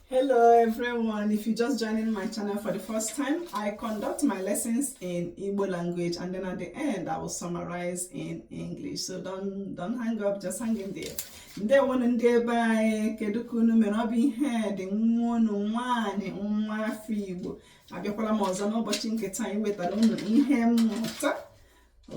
Hello everyone, if you're just joining my channel for the first time, I conduct my lessons in Igbo language and then at the end I will summarize in English. So don't hang up, just hang in there. Ndewonu ndị ebe anyị, kedu ka unu mere? Ọ bụ ihe dị nwa unu nwaanyị, nwa afọ Igbo. Abịakwala m ọzọ n'ụbọchị nke taa iwetara unu ihe mmụta.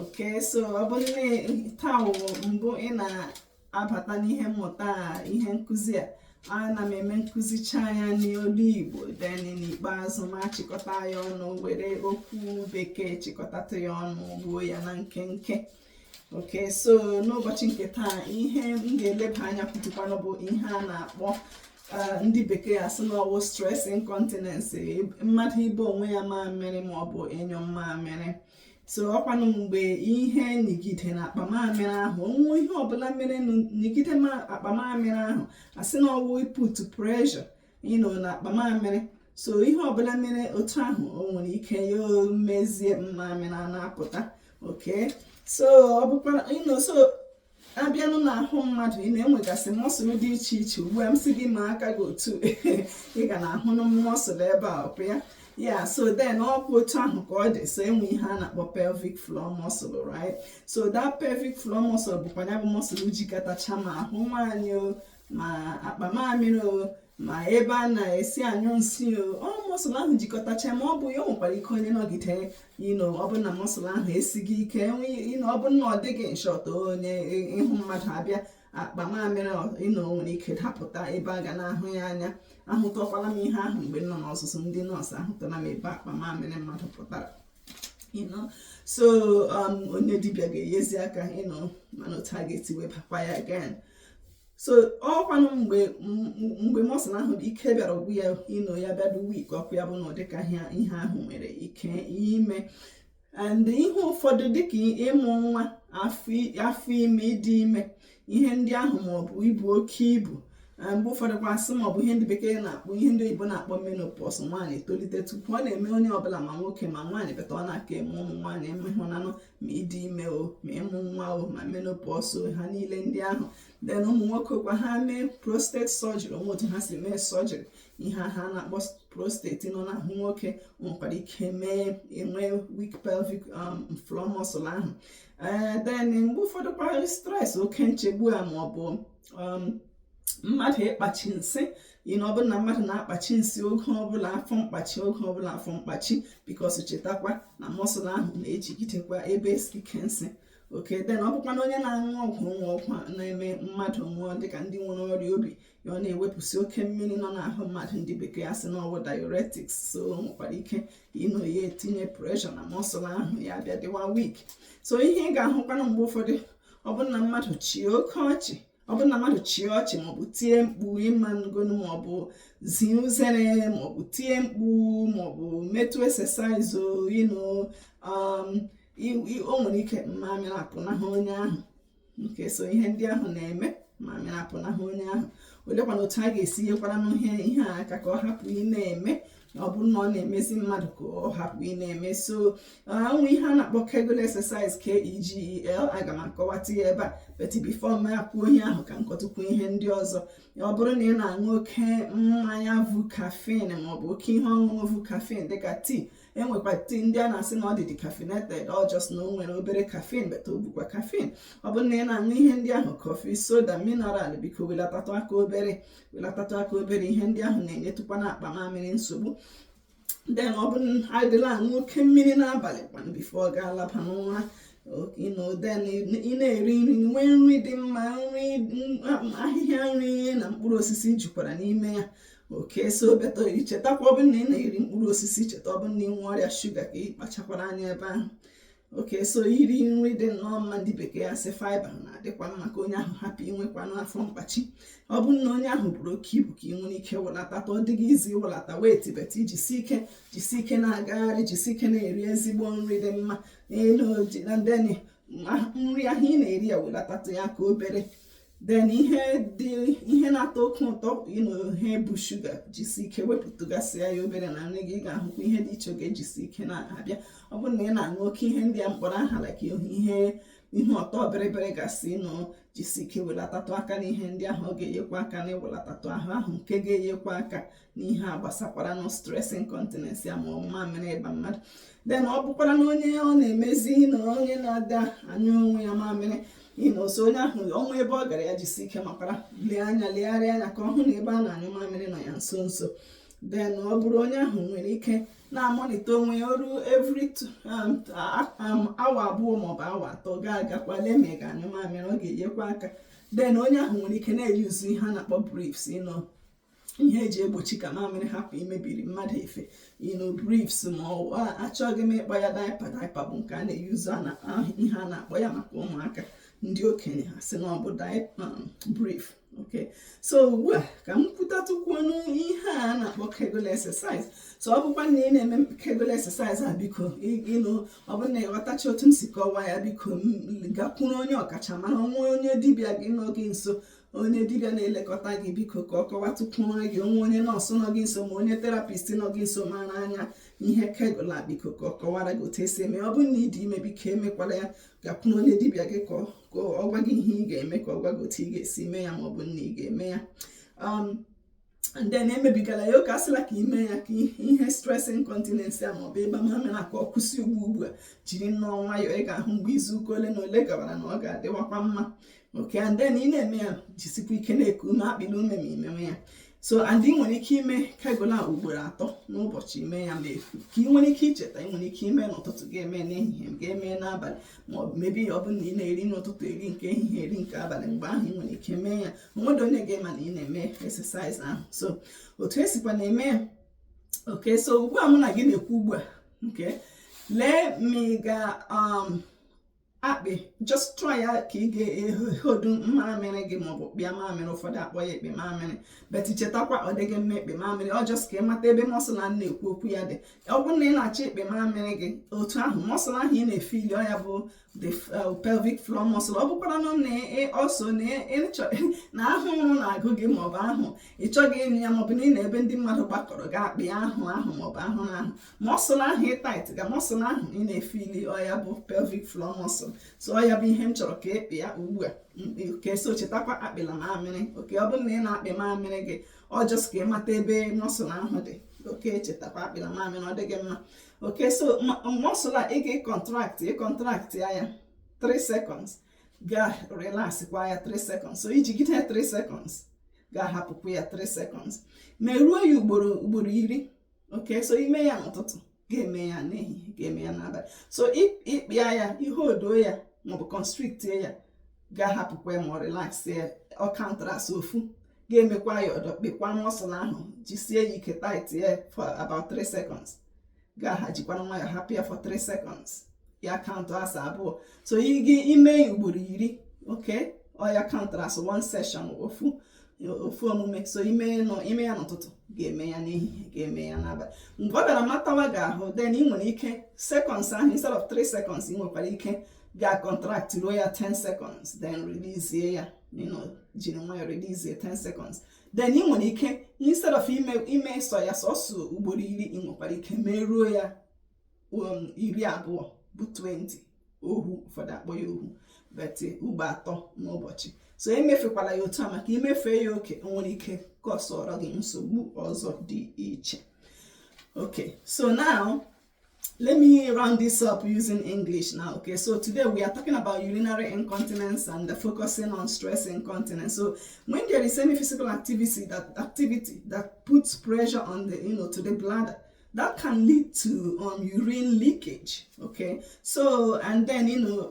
Okay, so ọ bụ nne taa wụ mbụ ị na-abata n'ihe mmụta a, ihe nkụzi a, ana m eme nkụzicha ya n'olu Igbo, then n'ikpeazụ ma chịkọta ya ọnụ, were okwu Bekee chịkọtatụ ya ọnụ, gbuo ya na nkenke. Okay, so n'ụbọchị nke taa, ihe m ga-eleba anya kwutukwanụ bụ ihe a na-akpọ, ndị Bekee asị na ọwụ stress incontinence, mmadụ ibe onwe ya mamịrị maọbụ ịnyụ mamịrị. So ọkwanụ mgbe ihe nyigide na akpa mamịrị ahụ, onwe ihe ọbụla mere nyigide akpa mamịrị ahụ, asị na ọwụ put pressure na akpa mamịrị. So ihe ọbụla mere otu ahụ, o nwere ike ya mezie mmamịrị a na-apụta. Okay, so ọ bụkwa so abịanụ n'ahụ mmadụ, ị na-enwegasị muscle dị iche iche. Ugbu a m sị gị ma aka gị otu, ị ga na-ahụ muscle ebe a ọpụ ya ya. So then ọkwa otu ahụ ka ọ dị. So enwe ihe a na-akpọ pelvic floor muscle, right? So that pelvic floor muscle bụkwa ya bụ muscle jikọtacha ma ahụ nwaanyị o, ma akpa mamịrị o, ma ebe a na-esi anyụ nsị o. Ọ muscle ahụ jikọtacha. Ma ọ bụ ya, o nwekwara ike onye nọgide ọ bụ na muscle ahụ esighị ike, ọ bụ na ọ dịghị nshọt, onye ịhụ mmadụ abịa, akpa mamịrị nwere ike dapụta ebe a ga na-ahụ ya anya. Ahụtọkwala m ihe ahụ mgbe m nọ n'ọzụzụ ndị nọọsụ. Ahụtala m ebe akpa mamịrị mmadụ pụtara. So onye dibịa ga-enyezi aka mana otu a ga-esi webakwa ya again. So ọkwanụ mgbe muscle ahụ ike bịara gwụ ya, ya bịa dị weak, ọkụ ya bụ na ọ dịka ihe ahụ nwere ike ime. And ihe ụfọdụ dịka ịmụ nwa, afọ ime, ịdị ime, ihe ndị ahụ, maọbụ ibu oke ibu, mgbe ụfọdụ kwa asị, maọbụ ihe ndị Bekee na-akpọ, ihe ndị oyibo na-akpọ menopause, nwaanyị etolite tupu ọ na-eme onye ọbụla, ma nwoke ma nwaanyị, beta ọ na-aka eme ụmụ nwaanyị emehụnanụ, ma ịdị ime o, ma ịmụ nwa o, ma menopause o, ha niile ndị ahụ. Then ụmụ nwoke kwa, ha mee prostate surgery, onwe otu ha si mee surgery, ihe ha na-akpọ prostate nọ n'ahụ nwoke nwekwara ike mee enwe weak pelvic floor muscle ahụ. Ee, then mgbe ụfọdụ kwa, stress, oke nchegbu a, maọbụ mmadụ ịkpachi nsị. Ọ bụrụ na mmadụ na-akpachi nsị oge ọbụla, afọ mkpachi oge ọbụla, afọ mkpachi, because chetakwa na muscle ahụ na-ejigidekwa ebe ike nsị. Okay, then ọ bụkwa na onye na-aṅụ ọgwụ, nwe ọgwụ na-eme mmadụ ṅụọ, dịka ndị nwere ọrịa obi ya, ọ na-ewepụsị oke mmiri nọ n'ahụ mmadụ, ndị Bekee asị na ọwụ diuretics. So o nwekwara ike ya etinye pressure na muscle ahụ, ya bịa dịwa weak. So ihe ị ga-ahụkwanụ mgbe ụfọdụ, ọ bụrụ na mmadụ chie oke ọchị, ọ bụrụ na mmadụ chie ọchị maọbụ tie mkpu, ịma ngonu, maọbụ zie uzere, maọbụ tie mkpu, maọbụ metụ exercise o nwere ike mmamịrị apụnahụ onye ahụ nke. So ihe ndị ahụ na-eme mamịrị apụnahụ onye ahụ. Olekwana otu a ga-esi nyekwara n'ihe ihe a aka ka ọ hapụ ị na-eme, ọ bụrụ na ọ na-emezi mmadụ, ka ọ hapụ ị na-eme? So onwe ihe a na-akpọ Kegel exercise, Kegel. Aga m akọwata ya ebe a, but before m akwuo ihe ahụ, ka nkọtụkwu ihe ndị ọzọ. Ọ bụrụ na ị na-aṅụ oke mmanya vu caffeine, maọbụ oke ihe ọṅụṅụ vu caffeine, dịka tii, enwekwa tii ndị a na-asị na ọ dị decaffeinated, ọ just na o nwere obere caffeine, but o bukwa caffeine. Ọ bụrụ na ị na-aṅụ ihe ndị ahụ, coffee, soda, mineral, biko welatatụ aka obere, welatatụ aka obere. Ihe ndị ahụ na-enyetụkwa na akpa mamịrị nsogbu. Then ọ bụrụ adịla aṅụ oke mmiri n'abalị kwanụ before ọ ga-alaba n'ụra. Then ị na-eri nri, nwee nri dị mma, nri ahịhịa nri na mkpụrụ osisi jukwara n'ime ya. Okay, so better ichetakwa, ọ bụrụ na ị na-eri mkpụrụ osisi, cheta, ọ bụrụ na ị nwee ọrịa shuga, ka ị kpachakwara anya ebe ahụ. Okay, so iri nri dị nnọọ mma, ndị Bekee asị fiber, na-adịkwa mma ka onye ahụ hapụ inwekwanụ afọ mkpachi. Ọ bụrụ na onye ahụ buru oke ibu, ka ị nwere ike welata, ọ dịghị izi iwelata weight, but jisi ike, jisi ike na-agagharị, jisi ike na-eri ezigbo nri dị mma elu. Then nri ahụ ị na-eri ya, welatatụ ya ka obere. Then ihe dị, ihe na-atọ oke ụtọ, ihe bụ shuga, jisi ike wepụtụgasịa ya obere na nri gị. Ị ga-ahụkwa ihe dị iche ga-ejisi ike na-abịa. Ọ bụrụ na ị na-aṅụ oke ihe ndị a mkpọrọ aha, like ihe Ihe ọtọ bịrịbịrị gasị nọ, jisi ike welatatụ aka n'ihe ndị ahụ. Ọ ga-enyekwa aka na iwelatatụ ahụ ahụ, nke ga-enyekwa aka n'ihe a gbasakwara na stress incontinence ya ma ọ mamịrị ịba mmadụ. Then ọ bụkwara na onye ọ na-emezi na onye na-ada anyụ onwe ya mamịrị ịnọ, so onye ahụ ọnwa ebe ọ gara, ya jisi ike makwara lee anya, legharịa anya ka ọ hụ na ebe a na-anyụ mamịrị nọ ya nso nso. Then ọ bụrụ onye ahụ nwere ike na-amonitor onwe ya ọrụ every awa 2 maọbụ awa 3, ga-agakwa lee ma ị ga-anyụ mamịrị, ọ ga-enyekwa aka. Then onye ahụ nwere ike na-eyuzu ihe a na-akpọ briefs, ịnọ ihe eji egbochi ka mamịrị hapụ imebiri mmadụ efe, briefs, ma ọ achọghị m ịkpọ ya diaper. Diaper bụ nke a na-eyuzu, ihe a na-akpọ ya maka ụmụaka. Ndị okenye ha sị na ọ bụ brief. Okay, so ugbu a ka m kwutatụkwuonu ihe a na-akpọ Kegel exercise. So ọ bụkwa na ị na-eme Kegel exercise a, biko, ịnụ ọ bụrụ na ịghọtacha otu m si kọwaa ya, biko gakwuru onye ọkachamara, onwe onye dibịa gị nọ gị nso, onye dibịa na-elekọta gị, biko ka ọ kọwatụkwuore gị. Onwe onye nọọsụ nọ gị nso ma onye therapist nọ gị nso mara anya ihe Kegel a, biko ka ọ kọwara gị otu esi eme. Ọ bụrụ na ị dị ime, biko emekwala ya. Gakwuru onye dibịa gị ka ọ gwa gị ihe ị ga-eme, ka ọ gwa gị otu ị ga-esi mee ya, ma ọ bụ na ị ga-eme ya. And then emebigala ya oke. Asịla ka ime ya ka ihe stress incontinence ya maọbụ ịba mamịrị ka ọ kwụsị ugbu ugbu a. Jiri nnọọ nwayọọ, ị ga-ahụ mgbe izu ụka ole na ole gawara na ọ ga-adịwakwa mma. Okay, and then ị na-eme ya, jisikwa ike na-eku ume, akpịla ume ma imewe ya. So and ị nwere ike ime Kegel a ugboro atọ n'ụbọchị. Ime ya ma efu ka ị nwere ike icheta. Ị nwere ike ime n'ụtụtụ, ga-eme n'ehihie, ga-eme n'abalị, ma ọ bụ mebi ọ bụ na ị na-eri n'ụtụtụ, eri nke ehihie, eri nke abalị, mgbe ahụ ị nwere ike mee ya. Onwedị onye ga-ema na ị na-eme exercise ahụ. So otu esikwa na-eme ya, okay, so ugbu a mụ na gị na-ekwu ugbu a nke lee ma ị ga akpị, just try ya ka ị ga-ehodu mamịrị gị maọbụ kpịa mamịrị. Ụfọdụ akpọ ya ekpe mamịrị, but chetakwa, ọ dịghị mma ekpe mamịrị. Ọ just ka ị mata ebe muscle a na-ekwu okwu ya dị. Ọ bụrụ na ị na-achọ ekpe mamịrị gị otu ahụ, muscle ahụ ị na-efili, ọ ya bụ the pelvic floor muscle. Ọ bụkwara na ọso na ahụrụ na-agụ gị maọbụ ahụ ị chọghị ịnụ ya, maọbụ na ị na ebe ndị mmadụ gbakọrọ ga akpị ahụ ahụ maọbụ ahụ ahụ, muscle ahụ ị tight ga, muscle ahụ ị na-efili, ọ ya bụ pelvic floor muscle. So ọ ya bụ ihe m chọrọ ka ekpe ya ugbu a. Okay, so chetakwa, akpịla mamịrị. Okay, ọ bụrụ na ị na-akpị mamịrị gị, ọ just ka ị mata ebe muscle ahụ dị. Okay, chetakwa, akpịla mamịrị, ọ dịghị mma. Okay, so muscle a ị ga-contract, ị contract ya ya 3 seconds, ga relax kwa ya 3 seconds. So ijigide 3 seconds, ga-ahapụkwa ya 3 seconds, ma eruo ya ugboro ugboro 10. Okay, so ime ya n'ụtụtụ, ga-eme ya n'ehihie, ga-eme ya n'abalị. So ịkpịa ya, ihe odo ya maọbụ constrict ya, ga-ahapụkwa ya ma ọ relax ya, ọ countara as ofu. Ga-emekwa ya ọdọ, kpekwa muscle ahụ, jisie ya ike, tight ya for about 3 seconds, ga-ahajikwana nwayọ hapụ ya for 3 seconds, ya count as abụọ. So gị ime ya ugboro 10, okay, ọ ya count as one session, ofu ofu omume. So ime nọ ime ya n'ụtụtụ, ga-eme ya n'ehihie, ga-eme ya n'abalị. Mgbe ọ bịara matawa gị ahụ, then ị nwere ike seconds ahụ, instead of 3 seconds, ị nwekwara ike ga contract ruo ya 10 seconds, then release ya, jiri nwayọ release 10 seconds. Then ị nwere ike, instead of ime ime sọ ya sọsọ ugboro 10, ị nwekwara ike meruo ya 20, bụ 20, ohu. Ụfọdụ akpọ ya ohu, but ugbo atọ n'ụbọchị. So emefekwala ya otu a, maka imefee ya oke, o nwere ike kọsọrọ gị nsogbu ọzọ dị iche. Okay, so now let me round this up using English now. Okay, so today we are talking about urinary incontinence and focusing on stress incontinence. So when there is any physical activity that puts pressure on the you know to the bladder, that can lead to urine leakage. Okay, so and then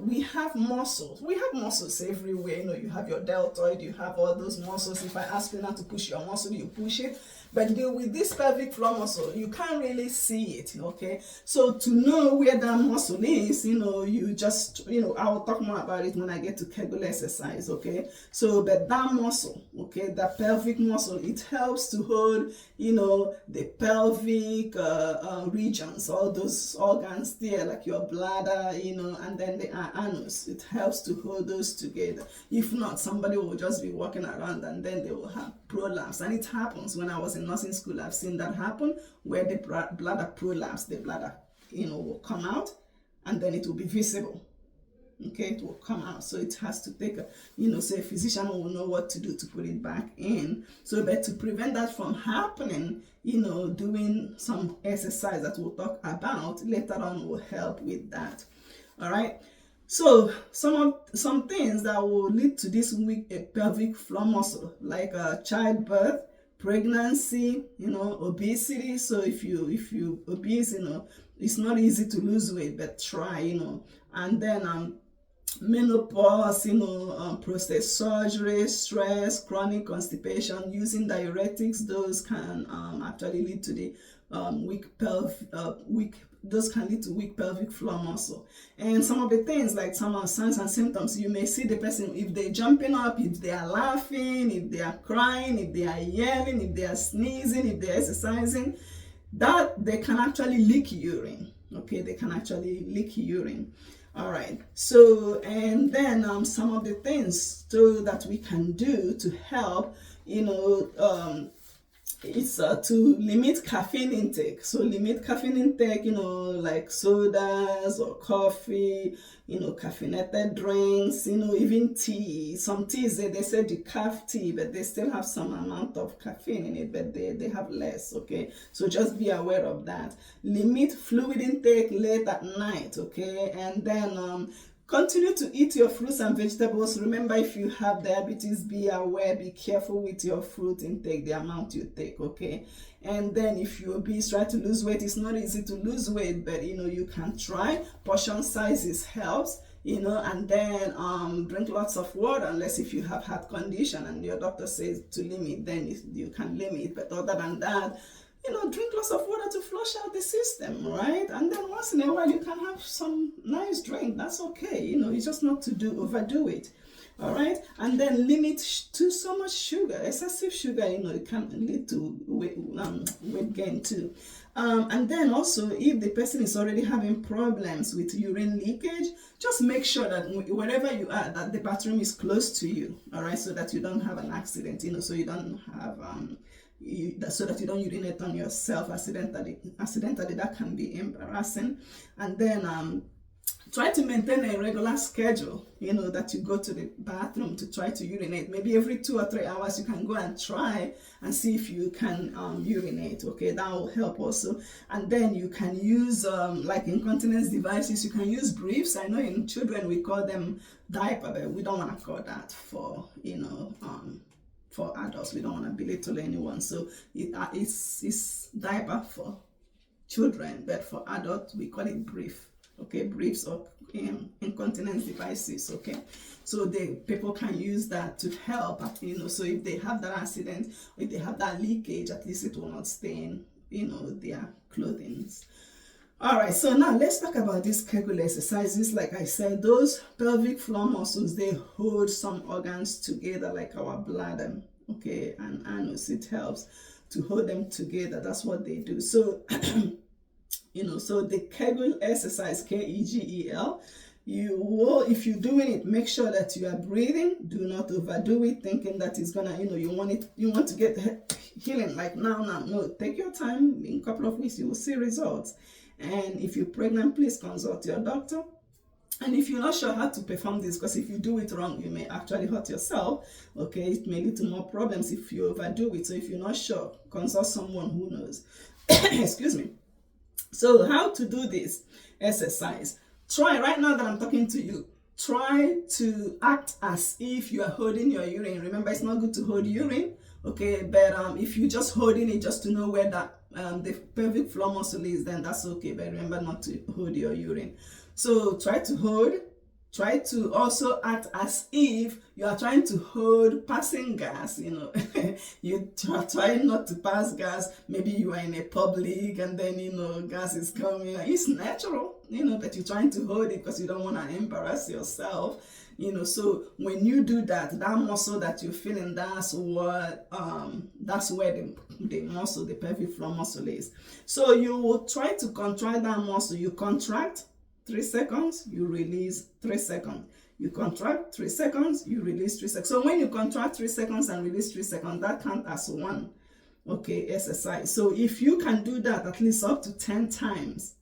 we have muscles. We have muscles everywhere. You have your deltoid, you have all those muscles. If I ask you now to push your muscle, you push it. But with this pelvic floor muscle, you can't really see it. Okay, so to know where that muscle is, you just I will talk more about it when I get to Kegel exercise. Okay, so but that muscle, okay, that pelvic muscle, it helps to hold the pelvic regions, all those organs there, like your bladder, and then the anus. It helps to hold those together. If not, somebody will just be walking around and then they will have prolapse. And it happens. When I was in nursing school, I've seen that happen, where the bladder prolapse, the bladder, will come out and then it will be visible. Okay, it will come out. So it has to take a, you know, so a physician will know what to do to put it back in. So, but to prevent that from happening, you know, doing some exercise that we'll talk about later on will help with that. All right. So some things that will lead to this weak pelvic floor muscle, like childbirth, pregnancy, you know, obesity. So if you obese, you know, it's not easy to lose weight, but try, you know. And then menopause, you know, prostate surgery, stress, chronic constipation, using diuretics, those can actually lead to the those can lead to weak pelvic floor muscle. And some of the things, like some of signs and symptoms, you may see the person, if they're jumping up, if they are laughing, if they are crying, if they are yelling, if they are sneezing, if they're exercising, that they can actually leak urine. Okay, they can actually leak urine. All right, so, and then some of the things too that we can do to help, you know, it's to limit caffeine intake. So limit caffeine intake, you know, like sodas or coffee, you know, caffeinated drinks, you know, even tea. Some teas, they say decaf tea, but they still have some amount of caffeine in it, but they have less, okay? So just be aware of that. Limit fluid intake late at night, okay? And then continue to eat your fruits and vegetables. Remember, if you have diabetes, be aware, be careful with your fruit intake, the amount you take, okay? And then if you're obese, try to lose weight. It's not easy to lose weight, but you know, you can try. Portion sizes helps, you know, and then drink lots of water, unless if you have heart condition and your doctor says to limit, then you can limit. But other than that, you know, drink lots of water to flush out the system, right? And then once in a while, you can have some nice drink. That's okay. You know, it's just not to overdo it. All right. And then limit to so much sugar. Excessive sugar, you know, it can lead to weight gain too. And then also, if the person is already having problems with urine leakage, just make sure that wherever you are, that the bathroom is close to you. All right. So that you don't have an accident, you know, so you don't have, so that you don't urinate on yourself accidentally. That can be embarrassing. And then try to maintain a regular schedule, you know, that you go to the bathroom to try to urinate. Maybe every 2 or 3 hours you can go and try and see if you can urinate, okay? That will help also. And then you can use like incontinence devices. You can use briefs. I know in children we call them diaper, but we don't want to call that for, you know, for adults. We don't want to belittle anyone. So it's diaper for children, but for adults, we call it brief. Okay, briefs or incontinence devices. Okay, so the people can use that to help, you know, so if they have that accident, if they have that leakage, at least it will not stain, you know, their clothing. All right, so now let's talk about these Kegel exercises. Like I said, those pelvic floor muscles, they hold some organs together, like our bladder, okay, and anus. It helps to hold them together. That's what they do. So, you know, so the Kegel exercise, K-E-G-E-L, you will, if you're doing it, make sure that you are breathing. Do not overdo it, thinking that it's gonna, you know, you want it, you want to get healing like now, now. No, take your time. In a couple of weeks, you will see results. And if you're pregnant, please consult your doctor. And if you're not sure how to perform this, because if you do it wrong, you may actually hurt yourself, okay? It may lead to more problems if you overdo it. So if you're not sure, consult someone who knows. Excuse me. So how to do this exercise? Try, right now that I'm talking to you, try to act as if you are holding your urine. Remember, it's not good to hold urine, okay? But if you're just holding it just to know where that the pelvic floor muscle is, then that's okay. But remember not to hold your urine. So try to hold. Try to also act as if you are trying to hold passing gas, you know. You try not to pass gas. Maybe you are in a public and then, you know, gas is coming. It's natural, you know, but you're trying to hold it because you don't want to embarrass yourself, you know. So when you do that, that muscle that you're feeling, that's what, that's where the muscle, the pelvic floor muscle is. So you will try to contract that muscle. You contract 3 seconds, you release 3 seconds. You contract 3 seconds, you release 3 seconds. So when you contract 3 seconds and release 3 seconds, that counts as one, okay, exercise. So if you can do that at least up to 10 times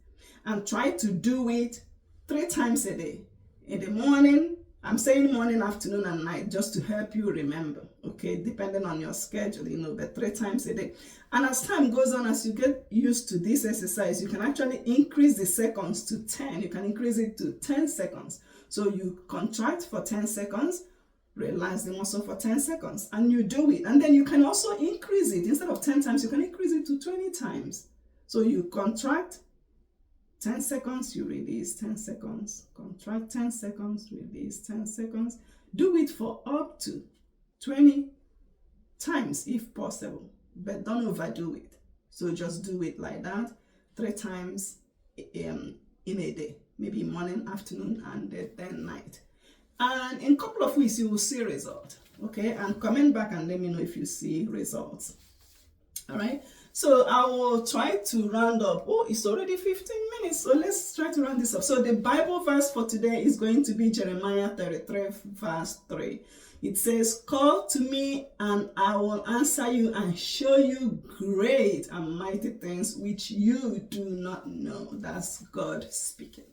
and try to do it 3 times a day, In the morning, I'm saying morning, afternoon, and night just to help you remember, okay, depending on your schedule, but three times a day. And as time goes on, as you get used to this exercise, you can actually increase the seconds to 10. You can increase it to 10 seconds. So you contract for 10 seconds, relax the muscle for 10 seconds, and you do it. And then you can also increase it. Instead of 10 times, you can increase it to 20 times. So you contract 10 seconds, you release 10 seconds, contract 10 seconds, release 10 seconds. Do it for up to 20 times if possible, but don't overdo it. So just do it like that three times in a day, maybe morning, afternoon, and then night. And in a couple of weeks, you will see result. Okay, and comment back and let me know if you see results. All right. So I will try to round up. Oh, it's already 15 minutes. So let's try to round this up. So the Bible verse for today is going to be Jeremiah 33, verse 3. It says, "Call to me and I will answer you and show you great and mighty things which you do not know." That's God speaking.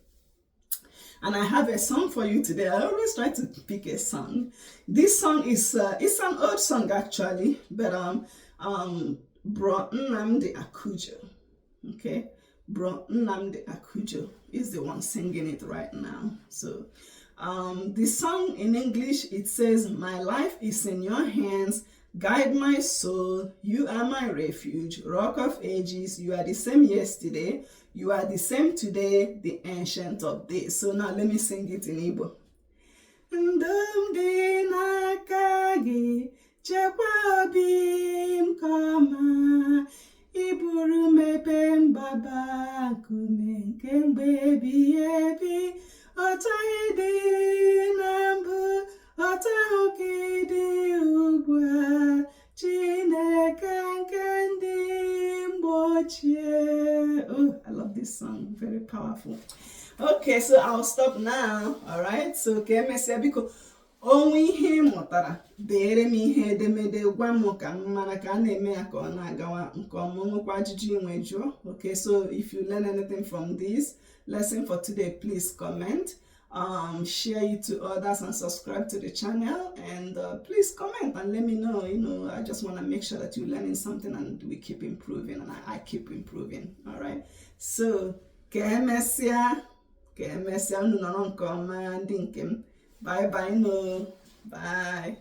And I have a song for you today. I always try to pick a song. This song is it's an old song actually, but Bro Nnamdi Akujo, okay, Bro Nnamdi Akujo is the one singing it right now. So the song in English, it says, "My life is in your hands. Guide my soul. You are my refuge, Rock of Ages. You are the same yesterday. You are the same today, the Ancient of Days." So now let me sing it in Igbo. Ndụ m dị n'aka gị, chekwa obi m nke ọma, ịbụrụ m ebe mgbaba nkume nke mgbe ebighị ebi. Otu ị dị na mbụ, otu ahụ ka ị dị ugbu a, Chineke nke ndị mgbe ochie. Oh, I love this song, very powerful. Okay, so I'll stop now. All right, so ka emesịa. Biko, o nwee ihe ị mụtara, deere m ihe edemede gwa m ka m mara ka a na-eme ya ka ọ na-agawa nke ọma. Nwekwa ajụjụ inwe, jụọ. Okay, so if you learn anything from this lesson for today, please comment, share it to others and subscribe to the channel, and please comment and let me know. I just want to make sure that you're learning something and we keep improving and I keep improving. All right, so ka emesịa, ka emesịa. Unu nọrọ nke ọma, ndị nke m. Bye bye, no, bye.